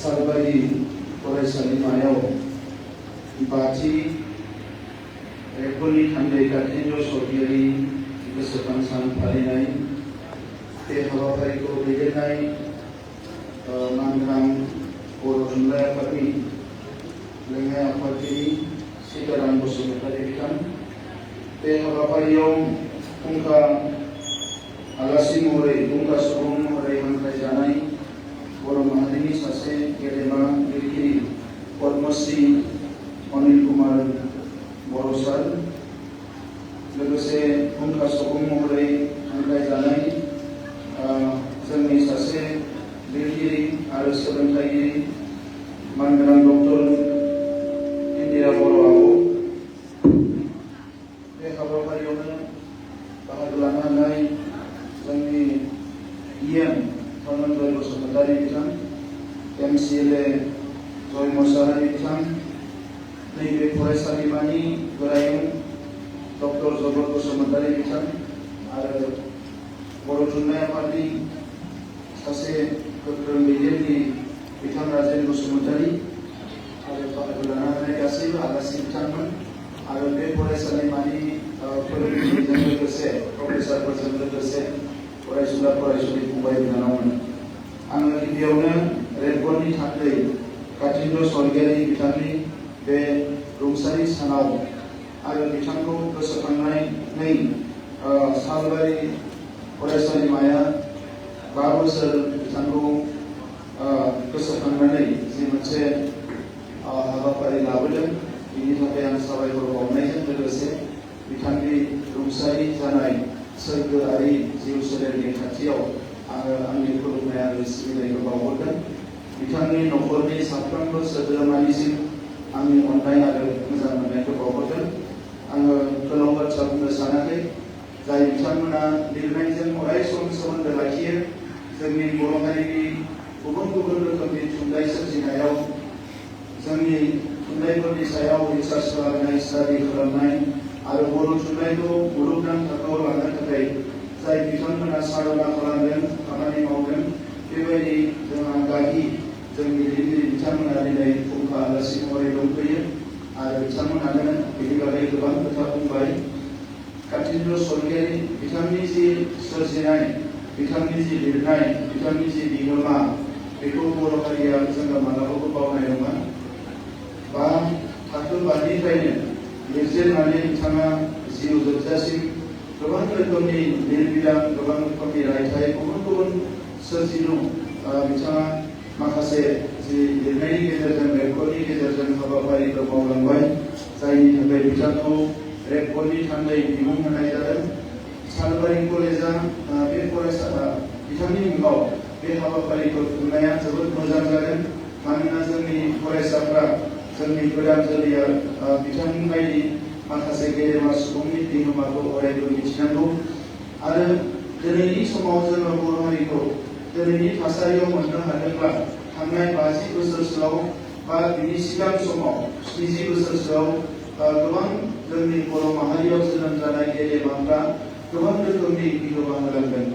सालबारि फरायसालिमायाव बाथि रेबगननि थान्दै कातिन्द्र स्वर्गियारि गोसोखां सान फालिनाय बे हाबाफारिखौ दैदेननाय मानगोनां बर' थुनलाइ आफादनि लेङाइ आफादगिरि सीताराम बसुमतारी बिथां बे हाबाफारियाव फुंखा आलासि महरै फुंखा सुबुं महरै हांख्रायजानाय बर' माहारिनि सासे गेदेमा लिरगिरि पद्मश्री अनिल कुमार बर' सार लोगोसे फुंखा सुबुं महरै हांख्रायजानाय जोंनि सासे लिरगिरि आरो सोलोंथाइगिरि मानगोनां डक्टर इन्दिरा बर' आब' बे हाबाफारियावनो बाहागो लानो हानाय जोंनि इएम धनन्जय बसुमतारी बिथां MCLA जय मोसाहारि बिथां नैबे फरायसालिमानि गोरायुं डक्टर जगत बसुमतारी बिथां आरो बर' थुनलाइ आफादनि सासे गोख्रों दैदेनगिरि बिथां राजेन बसुमतारी आरो बाहागो लानो हानाय गासैबो आलासि बिथांमोन आरो बे फरायसालिमानि फोरोंगिरिजों लोगोसे प्रफेसारफोरजों लोगोसे फरायसुला फरायसुलि फंबाय बिनानावमोन आङो गिबियावनो रेबगननि थान्दै कातिन्द्र स्वर्गियारि बिथांनि बे रुंसारि सानाव आरो बिथांखौ गोसोखांनानै सालबारि फरायसालिमाया 5 बोसोर बिथांखौ गोसोखांनानै जि मोनसे हाबाफारि लाबोदों बिनि थाखाय आं साबायखर बावनायजों लोगोसे बिथांनि रुंसारि जानाय सोरगोआरि जिउ सोलेरनि खाथियाव आङो आंनि खुलुमनाय आरो सिबिनायखौ बावहरदों बिथांनि न'खरनि साफ्रोमबो सोद्रोमानिसिम आंनि अननाय आरो मोजां मोननायखौ बावहरदों आङो गोलाव बाथ्रा बुंनो सानाखै जाय बिथांमोना लिरनायजों अराय सम सोमोन्दो लाखियो जोंनि बर' हारिनि गुबुन गुबुन रोखोमनि थुनलाइ सोरजिनायाव जोंनि थुनलाइफोरनि सायाव रिसार्च खालामनाय स्टाडि खालामनाय आरो बर' थुनलाइखौ मुलुगनां थाखोआव लांनो थाखाय जाय बिथांमोना साधना खालामदों खामानि मावदों बेबायदि जोंहा गागि जोंनि लिरगिरि बिथांमोना दिनै फुंखा आलासि महरै दंफैयो आरो बिथांमोनानो बेनि बागै गोबां खोथा बुंबाय कातिन्द्र स्वर्गियारि बिथांनि जि सोरजिनाय बिथांनि जि लिरनाय बिथांनि जि बिहोमा बेखौ बर' हारिया जोङो मालाबाबो बावनाय नङा 5 थाखो 5निफ्रायनो लिरजेननानै बिथाङा जिउ जोबजासिम गोबां रोखोमनि लिरबिदां गोबां रोखोमनि रायथाइ गुबुन गुबुन सोरजिलु बिथाङा माखासे जि लिरनायनि गेजेरजों रेबगननि गेजेरजों हाबाफारिफोर मावलांबाय जायनि थाखाय बिथांखौ रेबगननि थान्दै बिमुं होनाय जादों सालबारि कलेजआ बे फरायसाला बिथांनि मुङाव बे हाबाफारिखौ खुंनाया जोबोद मोजां जादों मानोना जोंनि फरायसाफ्रा जोंनि गोदान जोलैया बिथांनि बायदि माखासे गेदेमा सुबुंनि बिहोमाखौ अरायबो मिथिनांगौ आरो दिनैनि समाव जोङो बर' हारिखौ दिनैनि थासारियाव मोननो हादोंब्ला थांनाय 50 बोसोरसोआव बा बिनि सिगां समाव 70 बोसोरसोआव गोबां जोंनि बर' माहारियाव जोनोम जानाय गेदेमाफ्रा गोबां रोखोमनि बिहोमा होलांदों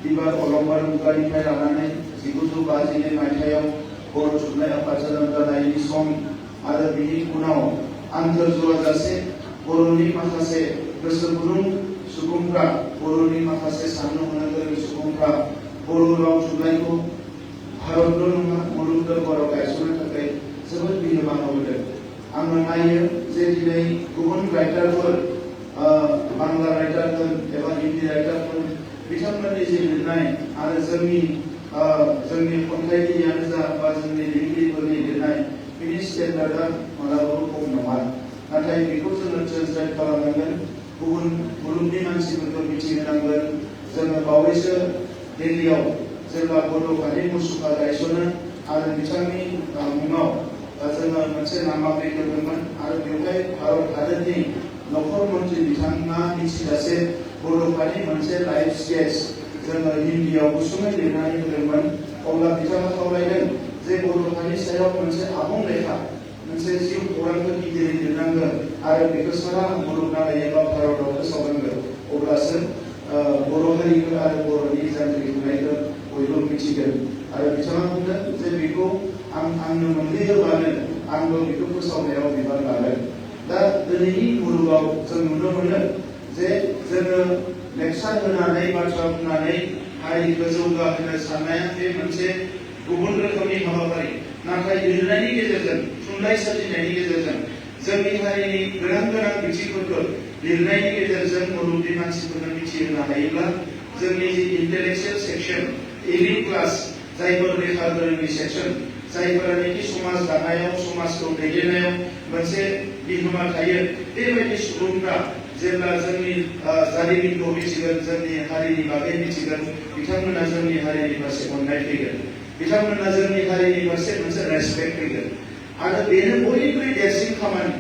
बिबार अलंबार मुगानिफ्राय लानानै 1952 मायथाइयाव बर' थुनलाइ आफाद जोनोम जानायनि सम आरो बिनि उनाव आंगो जौगाजासे बर'नि माखासे गोसो गुदुं सुबुंफ्रा बर'नि माखासे साननो हनो गोरों सुबुंफ्रा बर' राव थुनलाइखौ भारतल' नङा मुलुग दरबाराव गायसननो थाखाय जोबोद बिहोमा होबोदों आङो नायो जे दिनै गुबुन राइटारफोर बांला राइटारफोर एबा हिन्दी राइटारफोर बिथांमोननि जि लिरनाय आरो जोंनि खन्थाइगिरियानो जा बा जोंनि लिरगिरिफोरनि लिरनाय बिनि स्टेन्डार्डआ मालाबाबो खम नङा नाथाय बेखौ जोङो ट्रेन्सलेट खालामनांगोन गुबुन मुलुगनि मानसिफोरखौ मिथिहोनांगोन जोङो बावैसो दिल्लीयाव जेब्ला बड'फानि मुसुखा गायसनो आरो बिथांनि मुङाव जोङो मोनसे नामाफारि होदोंमोन आरो बेवहाय भारत हादरनि नखर मन्त्रि बिथाङा मिथिजासे बड'फानि मोनसे लाइफ स्केच जोङो हिन्दीयाव गुसुङै लिरनानै होदोंमोन अब्ला बिथाङा खावलायदों जे बड'फानि सायाव मोनसे आबुं लेखा मोनसे जिउ खौरांखौ गिदिरै लिरनांगोन आरो बेखौ सारा मुलुगनाङै एबा भारताव फोसावनांगोन अब्लासो बर' हारिखौ आरो बर'नि जांख्रिखांनायखौ बयबो मिथिगोन आरो बिथाङा बुंदों जे बेखौ आंनो मोनहैयोबानो आंबो बेखौ फोसावनायाव बिबान लागोन। दा दिनैनि मुलुगाव जों नुनो मोनो जे जोङो लेक्सार होनानै बाथ्रा बुंनानै हारिखौ जौगाहोनो साननाया बे मोनसे गुबुन रोखोमनि हाबाफारि। नाथाय लिरनायनि गेजेरजों थुनलाइ सोरजिनायनि गेजेरजों जोंनि हारिनि गोनां बिथिंफोरखौ लिरनायनि गेजेरजों मुलुगनि मानसिफोरनो मिथिहोनो हायोब्ला जोंनि जि इन्टेलेक्चुयेल सेक्सन एलिट क्लास जायफोर लेखा गोरोंनि सेक्सन जायफोरानोखि समाज दानायाव समाजखौ दैदेननायाव मोनसे बिहोमा थायो बेबायदि सुबुंफ्रा जेब्ला जोंनि जारिमिनखौ मिथिगोन जोंनि हारिनि बागै मिथिगोन बिथांमोना जोंनि हारिनि फारसे अननाय फैगोन बिथांमोना जोंनि हारिनि फारसे मोनसे रेसपेक्ट फैगोन आरो बेनो बयनिख्रुइ देरसिन खामानि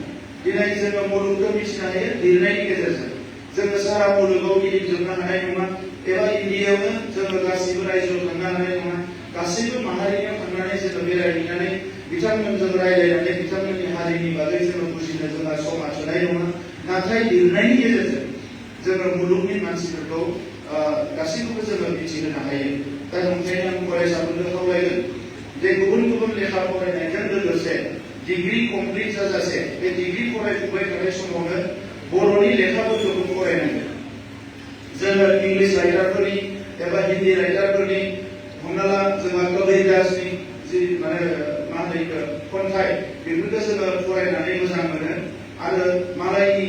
दिनै जोङो मुलुगखौ मिथिनो हायो लिरनायनि गेजेरजों जोङो सारा मुलुगाव गिदिंजोबनो हानाय नङा एबा इन्डियायावनो जोङो गासिबो रायजोआव थांनो हानाय नङा गासैबो माहारियाव थांनानै जोङो बेरायहैनानै बिथांमोनजों रायज्लायनानै बिथांमोननि हारिनि बागै जोङो बुजिनो जोंहा समा थोनाय नङा नाथाय लिरनायनि गेजेरजों जोङो मुलुगनि मानसिफोरखौ गासैखौबो जोङो मिथिहोनो हायो दा ओंखायनो आं फरायसाफोरखौ खावलायगोन जे गुबुन लेखा फरायनायजों लोगोसे डिग्री कमप्लिट जाजासे बे डिग्री फरायफुबाय थानाय समावनो बर'नि लेखाफोरखौबो फरायनांगोन जोङो इंलिश राइटारफोरनि एबा हिन्दी राइटारफोरनि हमना ला जोंहा कबीरदासनि जि माने मा होनो बेखौ खन्थाइ बेफोरखौ जोङो फरायनानै मोजां मोनो आरो मालायनि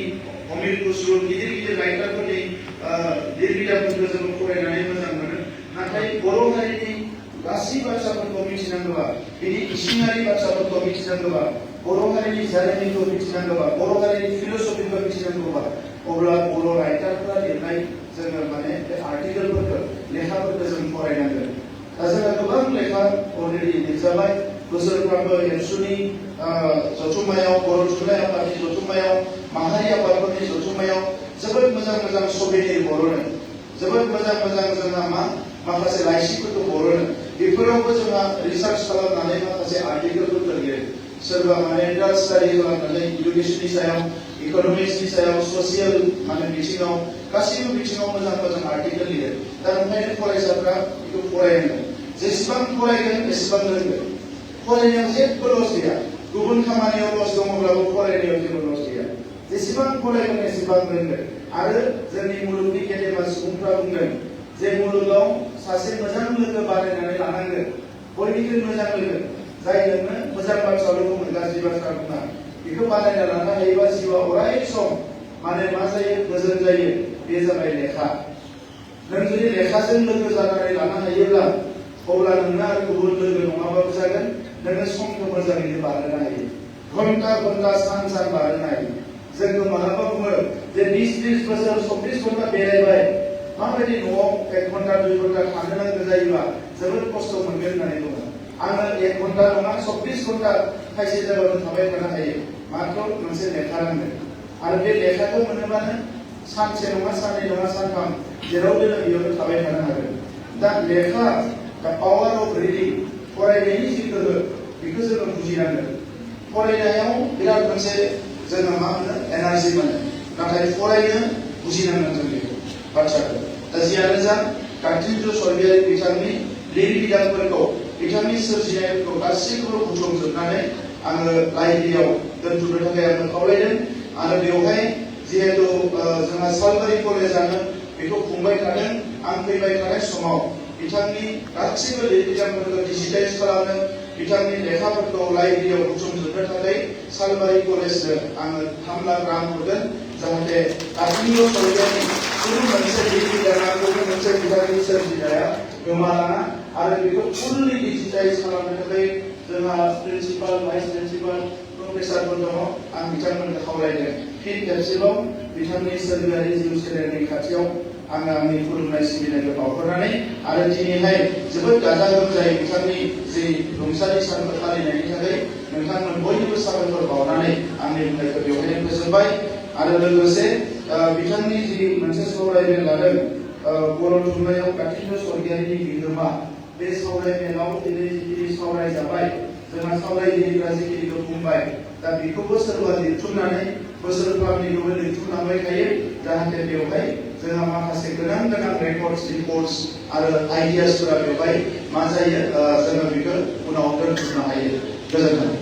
अमिर खुसरु गिदिर राइटारफोरनि लिरबिदांफोरखौ जोङो फरायनानै मोजां मोनो नाथाय बर' हारिनि गासै बाथ्राफोरखौ मिथिनांगौबा बिनि इसिङारि बाथ्राफोरखौ मिथिनांगौबा बर' हारिनि जारिमिनखौ मिथिनांगौबा बर' हारिनि फिलसफिखौ मिथिनांगौबा अब्ला बर' राइटारफोरा लिरनाय जोङो माने बे आर्टिकेलफोरखौ लेखाफोरखौ जों फरायनांगोन दा जोंहा गोबां लेखा अलरेडि लिरजाबाय बोसोरफ्रोमबो एबसुनि जथुम्मायाव बर' थुनलाइ आफादनि जथुम्मायाव माहारि आफादफोरनि जथुम्मायाव जोबोद मोजां सबिनि बर'नो जोबोद मोजां जोंहा माखासे लाइसिफोरखौ बर'नो बेफोरावबो जोंहा रिसार्च खालामनानै माखासे आर्टिकेलफोरखौ लिरो सोरबा माने इन्टार स्टाडि खालामनानै इडुकेसननि सायाव इकनमिक्सनि सायाव ससियेल माने बिथिङाव गासैबो बिथिङाव मोजां आर्टिकेल लिरो दा ओंखायनो फरायसाफ्रा बेखौ फरायनांगोन जेसेबां फरायगोन एसेबां रोंगोन फरायनायाव जेबो लस गैया गुबुन खामानियाव लस दङब्लाबो फरायनायाव जेबो लस गैया जेसेबां फरायगोन एसेबां रोंगोन आरो जोंनि मुलुगनि गेदेमा सुबुंफ्रा बुंदों जे मुलुगाव सासे मोजां लोगो बानायनानै लानांगोन बयनिख्रुइ मोजां लोगो जाय नोंनो मोजां बाथ्राल' बुङो गाज्रि बाथ्रा बुङा बेखौ बानायना लानो हायोबा जिउआ अराय सम माने मा जायो गोजोन जायो बे जाबाय लेखा नों जुदि लेखाजों लोगो जानानै लानो हायोब्ला अब्ला नोंना आरो गुबुन लोगो नङाबाबो जागोन नोङो समखौ मोजाङैनो बारहोनो हायो घन्टा सान बारहोनो हायो जोंखौ मालाबा बुङो जे 20 बोसोर 24 घन्टा बेरायबाय माबायदि न'आव 1 घन्टा 2 घन्टा थानो नांगौ जायोबा जोबोद खस्थ' मोनगोन होननानै बुङो आङो 1 घन्टा नङा 24 घन्टा खायसे जायगायाव थाबाय थानो हायो मात्र मोनसे लेखा नांगोन आरो बे लेखाखौ मोनोबानो सानसे नङा साननै नङा सानथाम जेराव दोनो बेयावनो थाबाय थानो हागोन दा लेखा दा पावार अफ रिडिं फरायनायनि जि गोहो बेखौ जोङो बुजिनांगोन फरायनायाव बिराद मोनसे जोङो मा होनो एनार्जि मोनो नाथाय फरायनो बुजिनांगोन जों बेखौ बाथ्राखौ दा जियानो जा कातिन्द्र स्वर्गियारि बिथांनि लिरबिदांफोरखौ बिथांनि सोरजिनायफोरखौ गासैखौबो बुथुमजोबनानै आङो लाइब्रेरियाव दोनथुमनो थाखाय आङो खावलायदों आरो बेवहाय जिहेतु जोंहा सालबारि कलेजानो बेखौ खुंबाय थादों आं फैबाय थानाय समाव बिथांनि गासैबो लिरबिदांफोरखौ डिजिटाइज खालामनो बिथांनि लेखाफोरखौ लाइब्रेरियाव बुथुमजोबनो थाखाय सालबारि कलेजनो आङो 3 लाख रां हरगोन जाहाथे कातिन्द्र स्वर्गियारि गुबुन मोनसे लिरबिदाङा गुबुन मोनसे बिथांनि सोरजिनाया गोमालाङा आरो बेखौ फुल्लि डिजिटाइज खालामनो थाखाय जोंहा प्रिन्सिपाल भाइस प्रिन्सिपाल प्रफेसारफोर दङ आं बिथांमोनखौ खावलायदों फिन खेबसेबाव बिथांनि सोरगोआरि जिउ सोलेरनि खाथियाव आङो आंनि खुलुमनाय सिबिनायखौ बावहरनानै आरो दिनैहाय जोबोद गाजा गोमजायै बिथांनि जि रंजालि सानखौ फालिनायनि थाखाय नोंथांमोन बयनिबो साबायखर बावनानै आंनि बुंनायखौ बेवहायनो फोजोबबाय आरो लोगोसे बिथांनि जि मोनसे सावरायमेल लादों बर' थुनलाइयाव कातिन्द्र स्वर्गियारिनि बिहोमा बे सावरायमेलाव दिनै जिखिनि सावरायजाबाय जोंहा सावरायगिरिफ्रा जिखिनिखौ बुंबाय दा बेखौबो सोरबा लिरथुमनानै बोसोरफ्रामनिखौबो लिरथुमलांबाय थायो जाहाथे बेवहाय जोंहा माखासे गोनां रेकर्डस रिपर्टस आरो आइडियासफोरा बेवहाय मा जायो जोङो बेखौ उनाव दोनथुम फोजोबनो हायो। गोजोन्थों।